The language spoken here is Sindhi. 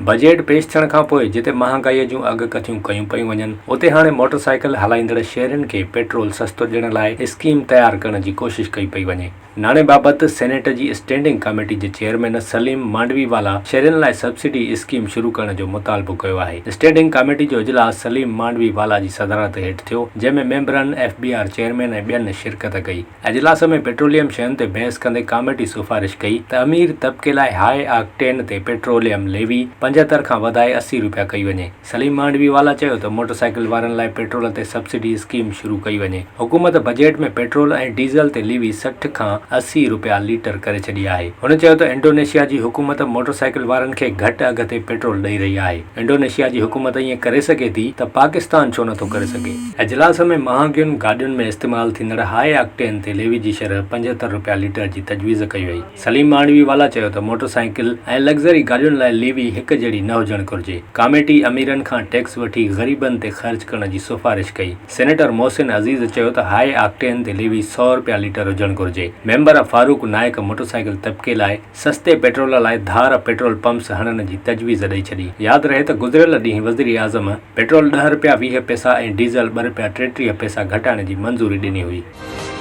بجيٽ پيش ٿيڻ کانپوء جتي مهانگائي جون اڳڪٿيون ڪيون پيون وڃن، اتي هاڻي موٽر سائيڪل هلائيندڙ شهرين کي پيٽرول سستو ڏيڻ لاء اسڪيم تيار ڪرڻ جي ڪوشش ڪئي پئي وڃي. ناڻي بابت سينيٽ جي اسٽينڊنگ ڪاميٽي جي چيئرمين سليم مانڊوي والا شهرين لاء سبسڊي اسڪيم شروع ڪرڻ جو مطالبو ڪيو آهي. اسٽينڊنگ ڪاميٽي جو اجلاس سليم مانڊوي والا جي صدارت هيٺ ٿيو، جنهن ۾ ميمبرن، ايف بي آر چيئرمين ۽ ٻين شرڪت ڪئي. اجلاس ۾ پيٽروليم شين تي بحث ڪندي ڪاميٽي سفارش ڪئي ته امير طبقي لاء هاء آڪٽين تي پيٽروليم ليوي 75 کان وڌائي 80 رپيا ڪئي وڃي. سليم مانڊوي والا چيو ته موٽر سائيڪل وارن لاء پيٽرول تي سبسڊي اسڪيم شروع ڪئي وڃي، حڪومت بجيٽ ۾ پيٽرول ۽ ڊيزل تي ليوي 60 کان 80 رپيا ليٽر ڪري ڇڏي آهي. هن چيو ته انڊونيشيا جي حڪومت موٽر سائيڪل وارن کي گهٽ اگهه تي پيٽرول ڏئي رهي آهي، انڊونيشيا جي حڪومت ائين ڪري سگهي ٿي ته پاڪستان ڇو نٿو ڪري سگهي. اجلاس ۾ مهانگين گاڏين ۾ استعمال ٿيندڙ هاء آڪٽين تي ليوي جي شرح 75 رپيا ليٽر جي تجويز ڪئي وئي. سليم مانڊوي والا چيو ته موٽر سائيڪل ۽ لگزري گاڏين لاء ليوي هڪ جهڙي نه هجڻ گهرجي. ڪاميٽي اميرن کان ٽيڪس وٺي غريبن تي خرچ ڪرڻ جي سفارش ڪئي. سينيٽر محسن عزيز چيو ته هاء آڪٽين تي ليوي سئو رپيا ليٽر هجڻ گهرجي. Member Farooq Naik motorcycle طبقي لاء سستي پيٽرول لاء ڌار پيٽرول پمپس هڻڻ جي تجويز ڏئي ڇڏي. ياد رهي ته گذريل ڏينهن وزيراعظم پيٽرول ڏهه رپيا 20 پئسا ۽ ڊيزل ٻه رپيا 33 پئسا گهٽائڻ جي منظوري ڏني هئي.